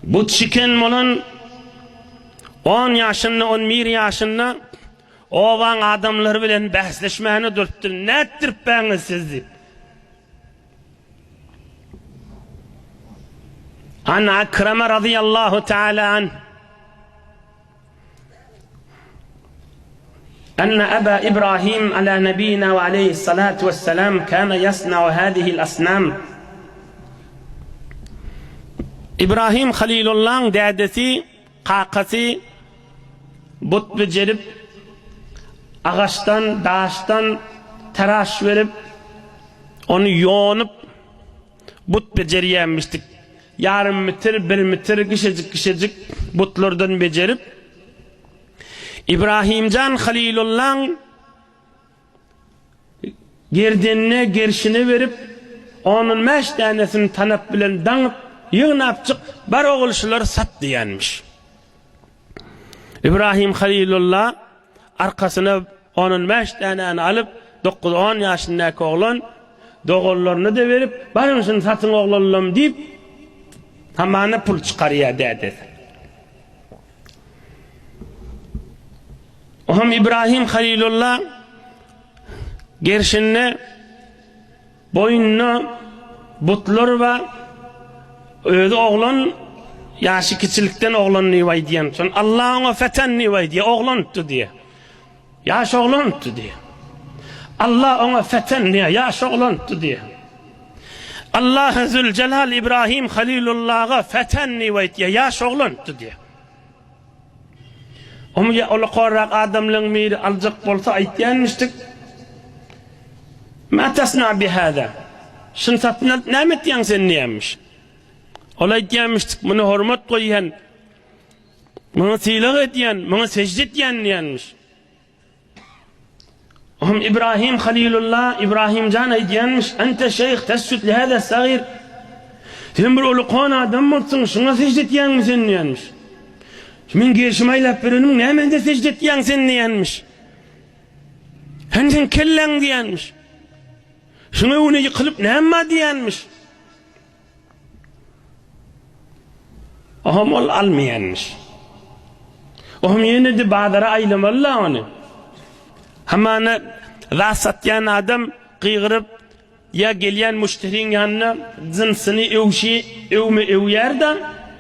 But şiken bolan on ýaşynda, on bir ýaşynda obaň adamlary bilen bäsleşmäne durupdyr. Nätdiripbäňiz siz diýip. An Akrama razyýallahu taala anh Enne Eba İbrahim ala nebina ve aleyhissalatu vesselam kâne yasna'u hâzihil asnam. İbrahim Halilullaň dädesi, kakasy but bejerip, agaçdan, daşdan taraş berip, ony ýonup but bejerýänmişdik. Ýarym mitir, bir mitir kişejik-kişejik butlardan bejerip, Ibrahimjan Halilullaň gerdenine, gerşine berip, on-on bäş dänesini tanap bilen daňyp, ýygnapjyk, Bar ogul şulary sat diýenmiş. Ibrahim Halilulla arkasyna on-on bäş dänäni alyp, dokuz-on ýaşyndaky oglan, doganlaryna-da berip, Baryň şuny satyň oglanlam diýip, hamana pul çykarýar dädesi. Ohm Ibrahim Halilulla gerşinde Boýnunda butlar bar. Özi oglan, ýaşy kiçilikden oglan diýip aýdýan. Şon Allah oňa feten diýip aýdýar, oglandy diýýär. Ýaş oglandy diýýär. Allah oňa feten diýýär, ýaş oglandy diýýär. Allah Zülcelal İbrahim Halilullaha feten diýip aýdýar, ýaş oglandy diýýär. Omy ýa ulakanrak adamlaň biri aljak bolsa aýtýanmyşdyk, Ma tasna bi hada? Şuny satyn alyp näme etýäň sen diýýänmiş. Ol aýtýanmyşdyk, Muny hormat goýýan, muňa sylag edýän, muňa sežde etýän diýýänmiş. Ohm Ibrahim Halilullah Ibrahim jan aýdýanmyş, Ente şeýh tesjud li hada sagir. Sen bir ulukan adam bolupsyň, şuňa sežde etýäňmi sen diýenmiş. Men gerşimi aýlap berenim, näme mende sežde etýäň sen diýenmiş. Sen sen kelläň diýenmiş. Şuňa öňüne ýykylyp näme bar diýenmiş. Oham ol almaýanmyş. Oham ýene-de bazara aýlamaly-la ony. Hamana zat satýan adam gygyryp ýa gelýän müşderiň ýanyna jynsyny öwşi öwme öwýär-de,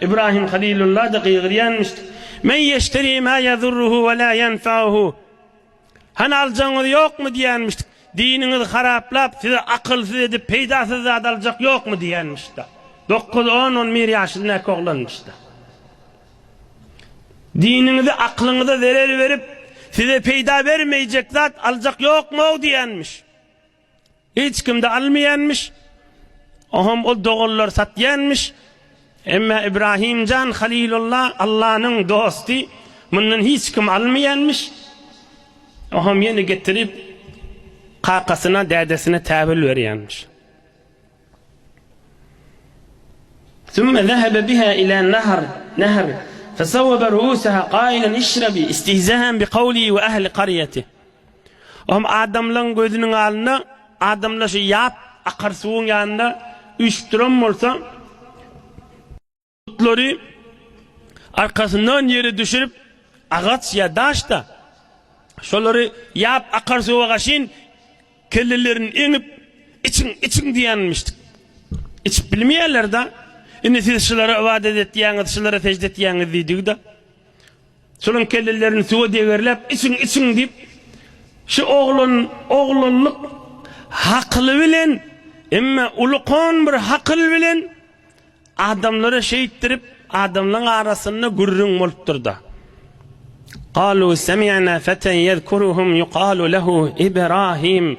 Ibrahim Halilullah-da gygyrýanmyş, Men ýeşteri ma ýazurruhu we la ýenfauhu. Hany aljagyňyz ýokmy diýýänmişdik. Diniňizi haraplap, sizi akylsyz edip, peýdasyz zat aljak ýokmy diýýänmişdi. Dokuz, on, on bir ýaşyndaky oglanmyşdy. Diniňizi, aklyňyza zerer berip, size peýda bermeýjek zat aljak ýokmy-ow diýýänmiş. Hiç kimde almaýanmyş. Oňam ol doganlar satýanmyş. Emma Ibrahimjan Halilullah Allanyň dosty mundan hiç kim almaýanmyş. Oňam ýene getirip kakasyna, dädesine täwil berýänmiş. Sümme zehebe biha ila nahr, nehr, fesawwebe ruusaha kailen işrebi istihzaen bi kawlihi we ehli karyetih. Ohm adamlaň gözüniň alynda adamlar şu ýap akar suwuň ýanynda üýşüp duran bolsa, butlary arkasyndan ýere düşürip agaç ýa daş-da şolary ýap akar suwa gaşyn kellelerini eňip içiň, içiň diýenmişdik. Içip bilmeýärler-de. Indi siz şulara ybadat etýäňiz, şulara sežde etýäňiz diýdigi-de. Şolaryň kellelerini suwa degerläp, içiň, içiň diýip, şu oglan oglanlyk hakyly bilen, emma ulukan bir hakyl bilen adamlara şeýtdirip, adamlaryň arasynda gürrüň bolupdyr-da. Galu semi'na feten ýezkuruhum ýukalu lehu Ibrahim.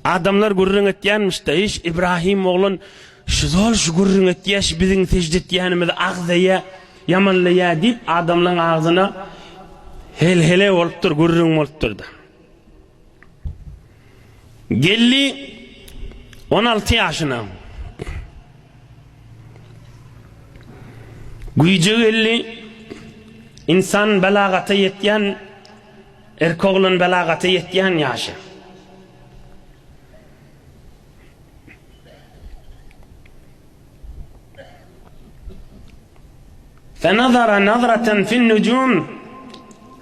Adamlar gürrüň etýänmiş-de, Iş, Ibrahim oglan şu zol şu gürrüň etýä, şu biziň sežde etýänimizi agzaýa. Ýamanlaýa diýip adamlaň agzyna hel-hele bolupdyr, gürrüň bolupdyr-da. Geldi 16 ýaşyna. Güýje geldi. Insan belagata ýetýän, erkek oglan belagata ýetýän ýaşy. Fenazara nazraten fin-nujum,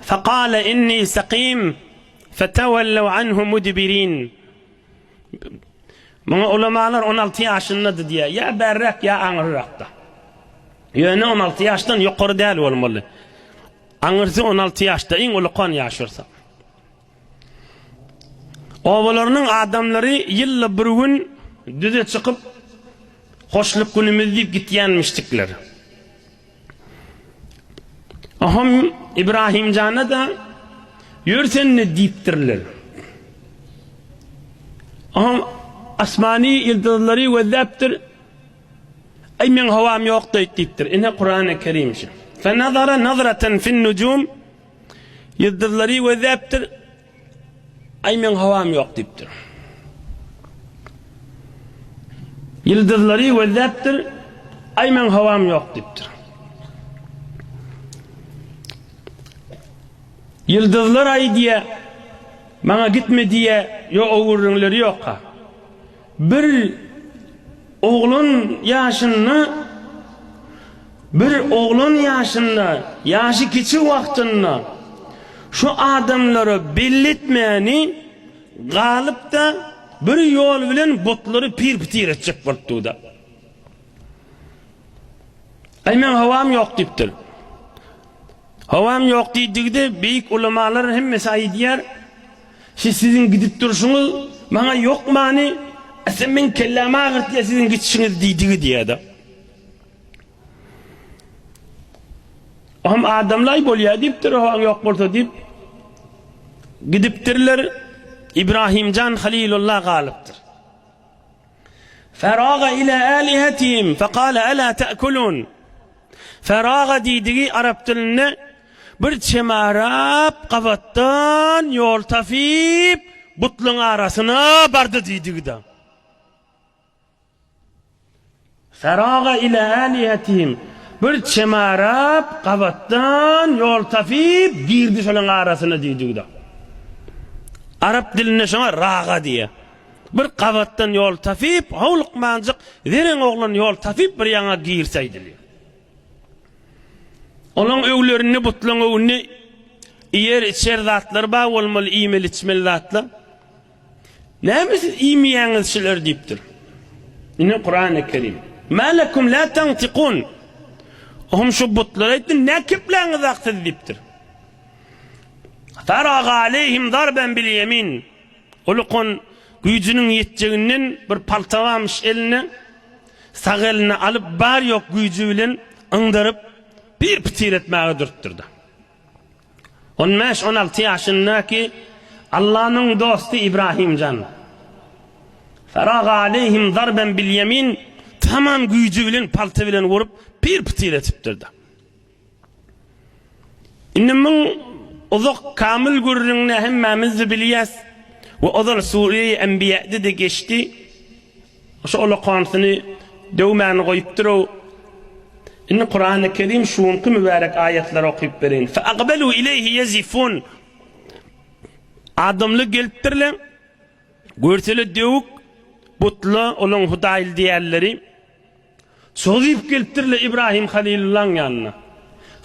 fekale inni sakim, fetevellev anhu mudbirin. Muňa ulamalar 16 ýaşyndady diýýär. Ýa bärräk, ýa aňyrrakda. Ýöne 16 ýaşdan ýokary däl bolmaly. Aňyrsy 16 ýaşda, iň ulukan ýaş bolsa. Obalarynyň adamlary ýylda bir gün düze çykyp, hoşluk günümiz diýip gitýänmişdikler. Oham Ibrahimjana-da ýör sen-de diýipdirler. Oham asmany ýyldyzlary gözläpdir. Aý meň howam ýok-da diýipdir. Ine Kurany Kerim şu. Fenazara nazraten fin-nujum Ýyldyzlary gözläpdir. Aý meň howam ýok diýipdir. Ýyldyzlary gözläpdir. Aý meň howam ýok diýipdir. Ýyldyzlar aý diýe, maňa gitme diýe, ýok o gürrüňleri ýokka. Bir oglan ýaşynda Bir oglan ýaşynda, ýaşy kiçi wagtynda şu adamlara belli etmäni galyp-da, bir ýol bilen butlary pir-pitir etjek bolupdy-da. Aý, meň howam ýok diýipdir. Howam ýok diýdigide beýik ulamalar hemmesi aýdýar, Şi siziň gidip durşuňyz maňa ýokmany, sen meň kellämi agyrtýar siziň gidişiňiz diýdigi diýýär-de. Ohm adamlaý bolýar diýipdir, howaň ýok bolsa diýip gidipdirler. Ibrahimjan Halilullah galypdyr. Feraga ila alihatihim fekale ala ta'kulun. Feraga diýdigi arap dilinde bir çemarap gabatdan ýol tapyp butlaryň arasyna bardy diýdigi-de. Feraga ila alihatihim, bir çemarap gabatdan ýol tapyp girdi şolaň arasyna diýdigi-de. Arap dilinde şoňa raga diýýär. Bir gabatdan ýol tapyp, howlukmanjyk zereň oglan ýol tapyp bir ýaňa girse aýdylýar. Olaň öwlerinde butlaň öwünde iýer-içer zatlar bar bolmaly, iýmeli-içmeli zatlar. Näme siz iýmeýäňiz şular diýipdir. Ine Kurany Kerim. Ma lekum la tantiqun. Ohm şu butlara aýtdy, nä kepläňiz ak siz diýipdir. Faraga aleyhim zarben bil yemin. Ulukon güýjüniň ýetjeginden bir palta barmyş elinde. Sag eline alyp bar ýok güýji bilen yňdyryp bir pitir etmäge dürtdürdi. On bäş-on alty ýaşyndaky Allanyň dosty Ibrahim jan. Feraga aleýhim zarben bil ýemin, tamam güýji bilen palta bilen urup, pir-pitir etipdir-de. Indi muň uzak kamyl gürrüňini hemmämiz-de bilýäs we ozal Sure-i Enbiýa'da-da geçdi. Şu olakansyny döwmäni goýupdyr-ow. Indi Kurany Kerim şunky mübärek aýatlary okyp bereýin. Fe akbelu ileýhi ýezifun. Adamlar gelipdirler. Görsele döwük butla olaň hudaýly diýýänleri çozup gelipdirler Ibrahim Halilullaň ýanyna.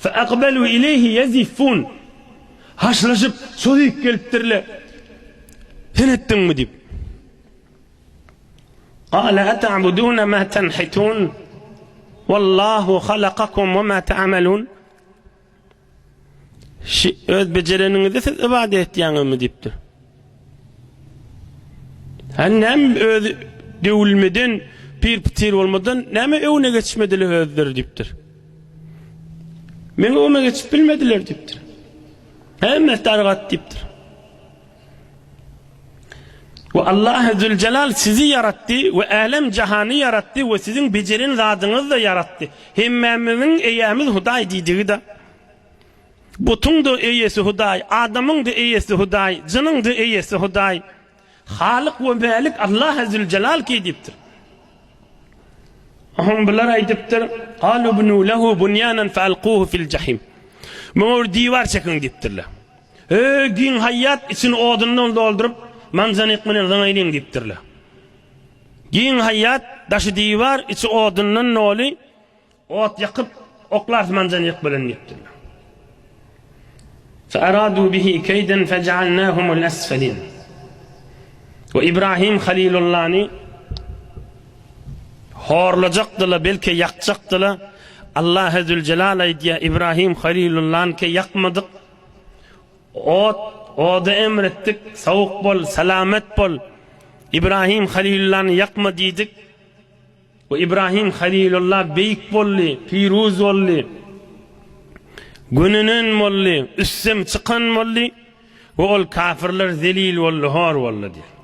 Fe akbelu ileýhi ýezifun. Haşlaşyp çozup gelipdirler. Sen etdiňmi diýip. Gale eta'budune ma tenhitun Wallahu halakakum we ma ta'malun Şi öz bejereniňizi siz ibadet etýäňizmi diýipdir. Hä näme öz döwülmeden, pir-pitir bolmadan näme öwüne geçmediler özleri diýipdir. Meň öwüme geçip bilmediler diýipdir. Hemmesi dargat diýipdir. We Allahy Züljelal sizi ýaratdy we älem jahany ýaratdy we siziň bejeren zadyňyzy-da ýaratdy. Hemmämiziň eýämiz Hudaý diýdigi-de. Butuň-da eýesi Hudaý, adamyň-da eýesi Hudaý, jynyň-da eýesi Hudaý. Halyk we Mälik Allahy Züljelal ki diýipdir. Oňa bular aýdypdyr, Galu bnu lehu bunýanan fealkuhu fil jahim. Muňa bir diwar çekiň diýipdirler. Öý giň haýýat içini odundan dolduryp, manjanik bilen zyňaýlyň diýipdirler. Giň haýýat, daşy diwar, içi odundan doly, ot ýakyp, Oklarys manjanyk bilen diýipdirler. Fe-aradu bihi keýden fejealnahumul esfelin. We Ibrahim Halilullany horlajakdylar, belki ýakjakdylar. Allahy Züljelal aýdýar, Ibrahim Halilullany ke ýakmadyk. Ot, oda emr etdik, sowuk bol, salamat bol. Ibrahim Halilullany ýakma diýdik. We Ibrahim Halilullah beýik boldy, piruz boldy, gönenen boldy, üstem çykan boldy we ol kafirler zelil boldy, hor boldy diýýär.